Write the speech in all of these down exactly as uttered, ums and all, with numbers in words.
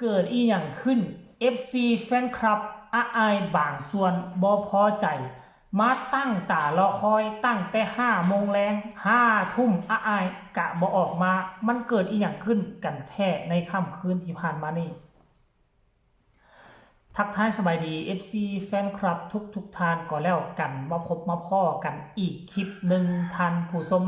เกิดอีหยังขึ้น เอฟซี แฟนคลับอ้ายบางส่วนบ่พอใจ มาตั้งตารอคอยตั้งแต่ห้าโมงแลง ห้าทุ่มอ้ายกะบ่ออกมา มันเกิดอีหยังขึ้นกันแท้ในค่ำคืนที่ผ่านมานี้ ทักทายสบายดี เอฟซี แฟนคลับทุกทุกท่านก็แล้วกัน มาพบมาพ้อกันอีกคลิปหนึ่งท่านผู้ชม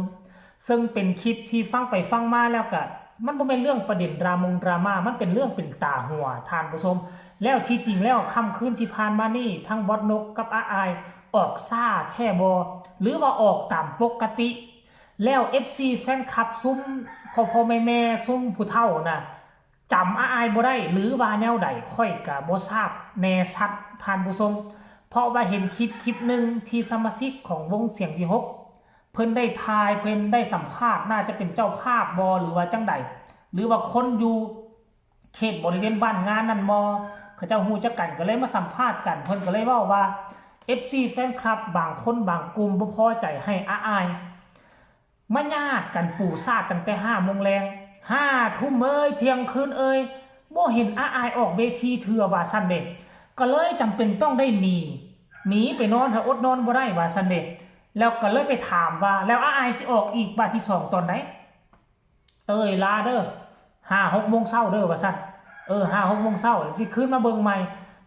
ซึ่งเป็นคลิปที่ฟังไปฟังมาแล้วกะ มันบ่แม่นเรื่องประเด็นดรามงดราม่า มันเป็นเรื่องเป็นตาหัวท่านผู้ชม แล้วที่จริงแล้วค่ำคืนที่ผ่านมานี้ทั้งบอสนกกับอ้ายออกช้าแท้บ่ หรือว่าออกตามปกติ แล้ว เอฟซี แฟนคลับซุมพ่อๆแม่ๆซุมผู้เฒ่าน่ะ จำอ้ายบ่ได้หรือว่าแนวใด ข้อยกะบ่ทราบแน่ชัดท่านผู้ชม เพราะว่าเห็นคลิปคลิปหนึ่งที่สมาชิกของวงเสียงวิหค เพิ่นได้ถ่าย เพิ่นได้สัมภาษณ์ น่าจะเป็นเจ้าภาพบ่หรือว่าจั่งใด หรือว่าคนอยู่เขตบริเวณบ้านงานนั่นบ่ เขาเจ้าฮู้จักกันก็เลยมาสัมภาษณ์กัน เพิ่นก็เลยเว้าว่า เอฟซี แฟนคลับบางคนบางกลุ่มบ่พอใจให้อ้าย มาญาติกันปูซาดตั้งแต่ห้าโมงแลง ห้าทุ่มเอ้ย เที่ยงคืนเอ้ย บ่เห็นอ้ายออกเวทีเทื่อว่าซั่นเด้ ก็เลยจำเป็นต้องได้หนี หนีไปนอน ถ้าอดนอนบ่ได้ว่าซั่นเด้ แล้วก็เลยไปถามว่า แล้วอ้ายสิออกอีกบาดที่สองตอนใด เต้ยลาเด้อ ห้าหกโมงเช้าเด้อว่าซั่น เออ ห้าหกโมงเช้า แล้วสิคืนมาเบิ่งใหม่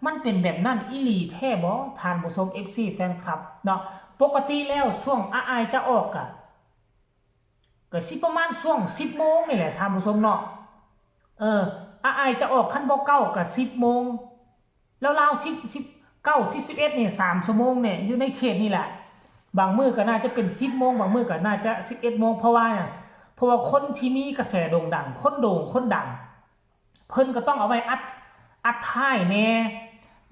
มันเป็นแบบนั้นอีหลีแท้บ่ท่านผู้ชม เอฟซี แฟนคลับเนาะ ปกติแล้วช่วงอ้ายจะออกกะ ก็สิประมาณช่วงสิบโมงนี่แหละท่านผู้ชมเนาะ เออ อ้ายจะออกคันบ่เก้ากะสิบโมง แล้วลาวสิบ สิบ เก้า สิบ สิบเอ็ดนี่สามชั่วโมงเนี่ยอยู่ในเขตนี่แหละ บางมื้อก็น่าจะเป็นสิบโมง บางมื้อก็น่าจะสิบเอ็ดโมง เพราะว่าหยัง เพราะว่าคนที่มีกระแสโด่งดัง คนโด่งคนดัง เพิ่นก็ต้องเอาไว้อัด อัดท้ายแหน่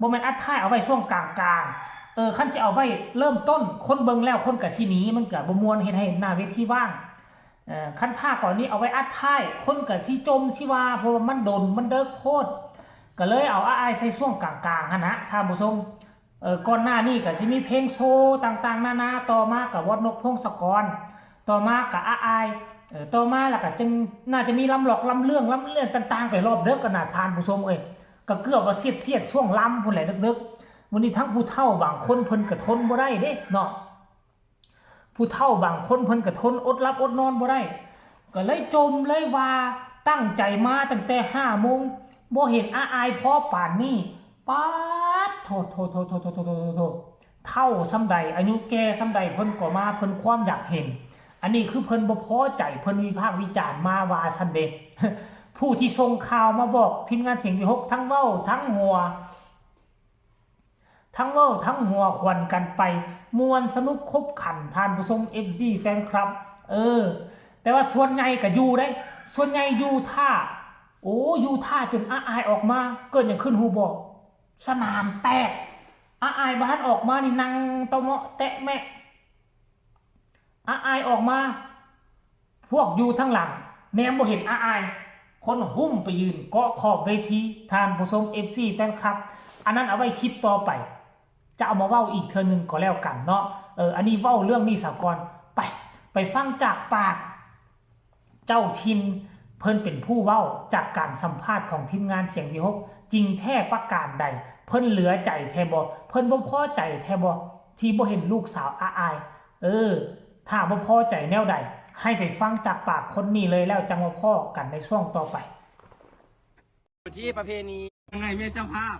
บ่แม่นอัดท้ายเอาไว้ช่วงกลางๆ เออ คันสิเอาไว้เริ่มต้น คนเบิ่งแล้วคนก็สิหนี มันก็บ่ม่วน เฮ็ดให้หน้าเวทีว่าง เอ่อ คันท่าก่อนนี้เอาไว้อัดท้าย คนก็สิจ่มสิว่า เพราะว่ามันโดน มันเดิกโพด ก็เลยเอาอ้ายใส่ช่วงกลางๆ หั่นนะท่านผู้ชม เอ่อ ก่อนหน้านี้ก็สิมีเพลงโชว์ต่างๆ นานา ต่อมาก็บอสนก พงศกร ต่อมาก็อ้าย เอ่อ ต่อมาแล้วก็จึงน่าจะมีลำหลอกลำเรื่องลำเรื่องต่างๆ ไปรอบเดิกกันนะท่านผู้ชมเอ้ย ก็เกือบว่าเสียดเสียดช่วงลำพู้นแหละเดิกๆ มื้อนี้ทั้งผู้เฒ่าบางคนเพิ่นก็ทนบ่ได้เด้เนาะ ผู้เฒ่าบางคนเพิ่นก็ทนอดหลับอดนอนบ่ได้ ก็เลยจ่มเลยว่าตั้งใจมาตั้งแต่ห้าโมง บ่เห็นอ้ายพอปานนี้ ป๊าดโธ่ โธ่ โธ่ โธ่ โธ่ โธ่ โธ่ โธ่ เฒ่าส่ำใด อายุแก่ส่ำใด เพิ่นก็มา เพิ่นความอยากเห็น อันนี้คือเพิ่นบ่พอใจ เพิ่นวิพากษ์วิจารณ์มาว่าซั่นเด้ ผู้ที่ส่งข่าวมาบอกทีมงานเสียงวิหค ทั้งเว้าทั้งหัว ทั้งเว้าทั้งหัวขวัญกันไป ม่วนสนุกขบขันท่านผู้ชม เอฟซี แฟนคลับ เออ แต่ว่าส่วนใหญ่ก็อยู่เด้ ส่วนใหญ่อยู่ท่า โอ้ อยู่ท่าจนอ้ายออกมา เกิดหยังขึ้นฮู้บ่ สนามแตก อ้ายบ่ทันออกมานี่นั่งเตาะเมาะแตะแมะ อ้ายออกมา พวกอยู่ทางหลังแนมบ่เห็นอ้าย คนหุ้มไปยืนเกาะขอบเวที ท่านผู้ชม เอฟซี แฟนคลับ อันนั้นเอาไว้คลิปต่อไป จะเอามาเว้าอีกเทื่อหนึ่งก็แล้วกันเนาะ เออ อันนี้เว้าเรื่องนี้ซะก่อน ไป ไปฟังจากปาก เจ้าถิ่น เพิ่นเป็นผู้เว้าจากการสัมภาษณ์ของทีมงานเสียงวิหค จริงแท้ประการใด เพิ่นเหลือใจแท้บ่ เพิ่นบ่พอใจแท้บ่ ที่บ่เห็นลูกสาวอ้าย เออ ถ้าบ่พอใจแนวใด ให้ไปฟังจากปากคนนี้เลย แล้วจั่งมาพ้อกันในช่วงต่อไป อยู่ที่ประเพณี ยังไงแม่เจ้าภาพ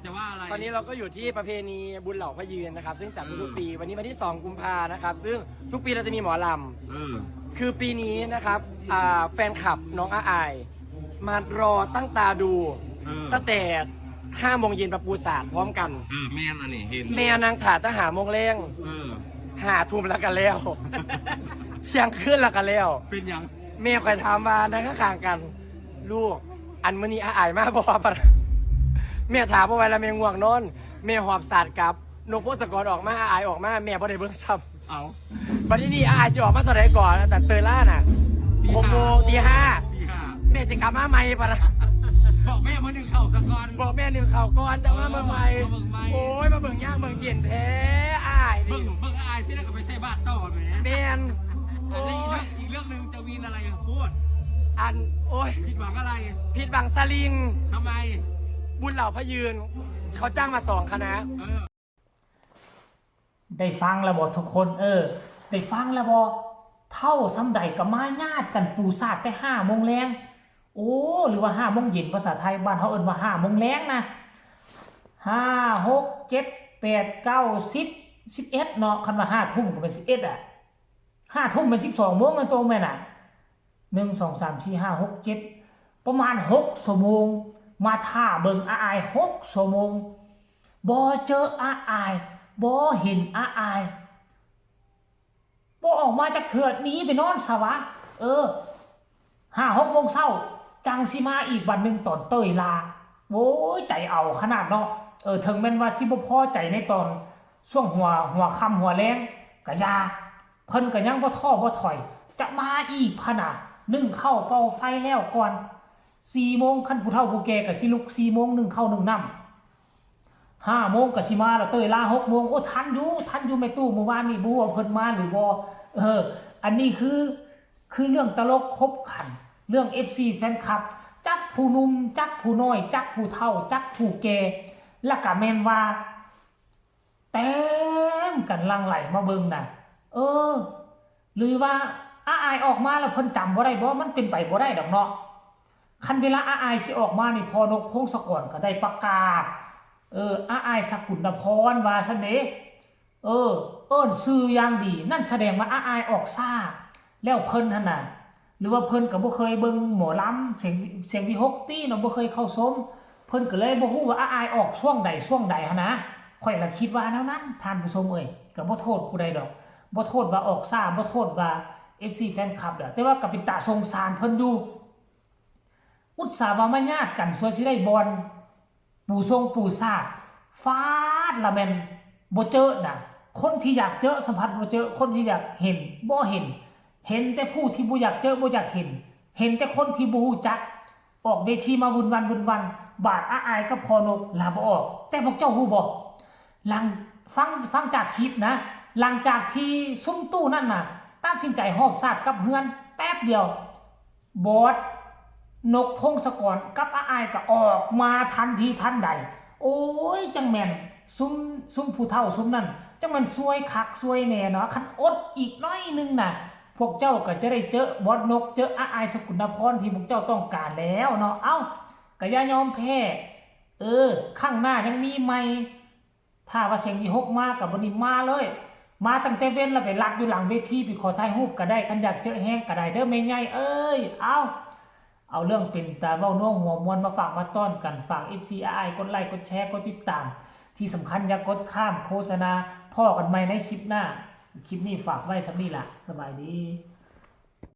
จะว่าอะไร ตอนนี้เราก็อยู่ที่ประเพณีบุญเหล่าพระยืนนะครับ ซึ่งจัด เออ ทุกๆปี วันนี้วันที่ สอง กุมภานะครับ ซึ่งทุกปีเราจะมีหมอลำ เออ คือปีนี้นะครับอ่าแฟนคลับน้องอ้าย มารอตั้งตาดู เออ ตั้งแต่ห้าโมงเย็นประปูสาดพร้อมกัน เออแม่นอันนี้เห็น แม่นางถ่าตั้งหาโมงแรง เออ หาทุ่มแล้วกันแล้ว เที่ยงคืนแล้วกันแล้ว เป็นหยัง แม่คอยถามว่านั่งข้างๆกัน ลูก อันมื้อนี้อ้ายมาบ่ปะนะแม่ถามบ่ไหวแล้วแม่ง่วงนอน แม่หอบสาดกลับ นกพงศกรออกมาอ้ายออกมา แม่บ่ได้เบิ่งซ้ำ เอา บัดนี้นี่อ้ายสิออกมาตอนใดก่อนแต่เตยล่าน่ะ ตี หกโมง ห้า ตีห้า ตีห้า แม่จะกลับมาใหม่ปะนะ บอกแม่มาหนึ่งเข่าสะก่อน บอกแม่หนึ่งเข่าก่อนจะมาเมืองใหม่ เออมาเมืองใหม่ โอ้ยมาเบิ่งยากเบิ่งเย็นแท้อ้าย เบิ่ นี่ งเบิ่งอ้ายที่แล้วก็ไปใส่บาตรต่อแหม แมน อัน โอ้ นี้อีกเรื่ ย องอีกเรื่องหนึ่งจะวินอะไรพูด อัน โอ้ย ผิดหวังอะไร ผิดหวังสลิง ทำไม บุญเหล่าพระยืน เขาจ้างมาสองคณะ เออ ได้ฟังแล้วบ่ทุกคน เออ ได้ฟังแล้วบ่ เฒ่าส่ำใดก็มาญาติกันปูสาดแต่ห้าโมงแลง โอ้ หรือว่าห้าโมงเย็น ภาษาไทยบ้านเฮาเอิ้นว่าห้าโมงแลงนะ ห้า หก เจ็ด แปด เก้า สิบ สิบเอ็ด เนาะ คันว่าห้าทุ่มก็เป็นสิบเอ็ดอะ ห้าทุ่มเป็นสิบสองโมงนะ ตัวแม่นอะ หนึ่ง สอง สาม สี่ ห้า หก เจ็ด ประมาณหกชั่วโมง มาท่าเบิ่งอาอายหกชั่วโมง บ่เจออาอาย บ่เห็นอาอาย บ่ออกมาจักเทื่อ หนีไปนอนซะวะ เออ ห้าหกโมงเช้า จั่งสิมาอีกบัดหนึ่งตอนเตยลา โอ้ย ใจเอาขนาดเนาะ เออ ถึงแม่นว่าสิบ่พอใจในตอนช่วงหัว หัวค่ำหัวแลง กะอย่า เพิ่นก็ยังบ่ท้อบ่ถอย จะมาอีกพะนะ นึ่งข้าวเป่าไฟแล้วก่อน สี่โมง คันผู้เฒ่าผู้แก่ก็สิลุกสี่โมง นึ่งข้าวนึ่งน้ำ ห้าโมงก็สิมาแล้ว เตยลาหกโมง โอ้ ทันอยู่ ทันอยู่ แม่ตู้ มื้อวานนี่บ่ฮู้ว่าเพิ่นมาหรือบ่ เออ อันนี้คือ คือเรื่องตลกขบขัน เรื่อง เอฟซี แฟนคลับ จักผู้หนุ่ม จักผู้น้อย จักผู้เฒ่า จักผู้แก่ แล้วก็แม่นว่า เต็มกันหลั่งไหลมาเบิ่งน่ะ เออ หรือว่าอาอายออกมาแล้วเพิ่นจำบ่ได้บ่ มันเป็นไปบ่ได้ดอกเนาะ คันเวลาอาอายสิออกมานี่ พ่อนกพงศกรก็ได้ประกาศ เออ อาอายสกุลนพรว่าซั่นเด้ เออ เอิ้นชื่ออย่างดี นั่นแสดงว่าอาอายออกช้า แล้วเพิ่นหั่นน่ะ หรือว่าเพิ่นก็บ่เคยเบิ่งหมอลำเสียง เสียงวิหกติเนาะ บ่เคยเข้าชม เพิ่นก็เลยบ่ฮู้ว่าอาอายออกช่วงใดช่วงใดหั่นนะ ข้อยละคิดว่าแนวนั้น ท่านผู้ชมเอ้ย ก็บ่โทษผู้ใดดอก บ่โทษว่าออกช้า บ่โทษว่า เอฟซี แฟนคลับดอก แต่ว่าก็เป็นตาสงสารเพิ่นอยู่ อุตส่าห์ว่ามาญาติกัน ส่วนสิได้บอล ปูซงปูซาด ฟาดละแม่นบ่เจอน่ะ คนที่อยากเจอสัมผัสบ่เจอ คนที่อยากเห็นบ่เห็น เห็นแต่ผู้ที่บ่อยากเจอบ่อยากเห็น เห็นแต่คนที่บ่ฮู้จัก ออกเวทีมาวุ่นวันวุ่นวัน บาดอาอายกับพ่อนกลาบ่ออก แต่พวกเจ้าฮู้บ่ หลัง ฟัง ฟังจากคลิปนะ หลังจากที่ซุมตู้นั่นน่ะ ตัดสินใจหอบซาดกลับเฮือนแป๊บเดียว บอสนกพงศกรกับอาอายก็ออกมาทันทีทันใด โอ้ย จังแม่น ซุม ซุมผู้เฒ่าซุมนั่น จังแม่นซวยคักซวยแน่เนาะ คันอดอีกน้อยหนึ่งน่ะ พวกเจ้าก็จะได้เจอบอสนก เจออาอายสกุลนพรที่พวกเจ้าต้องการแล้วเนาะ เอ้า ก็อย่ายอมแพ้ เออ ครั้งหน้ายังมีใหม่ ถ้าว่าเสียงวิหกมาก็บ่นี่มาเลย มาตั้งแต่เว็นแล้วไปลักอยู่หลังเวที ไปขอถ่ายรูปก็ได้ คันอยากเจอแฮงก็ได้เด้อแม่ใหญ่เอ้ย เอ้า เอาเรื่องเป็นตาเว้านัวหัวม่วนมาฝากมาต้อนกัน ฝาก เอฟซี อ้ายๆ กดไลค์ กดแชร์ กดติดตาม ที่สำคัญอย่ากดข้ามโฆษณา พ้อกันใหม่ในคลิปหน้า คลิปนี้ฝากไว้ส่ำนี้ล่ะ สบายดี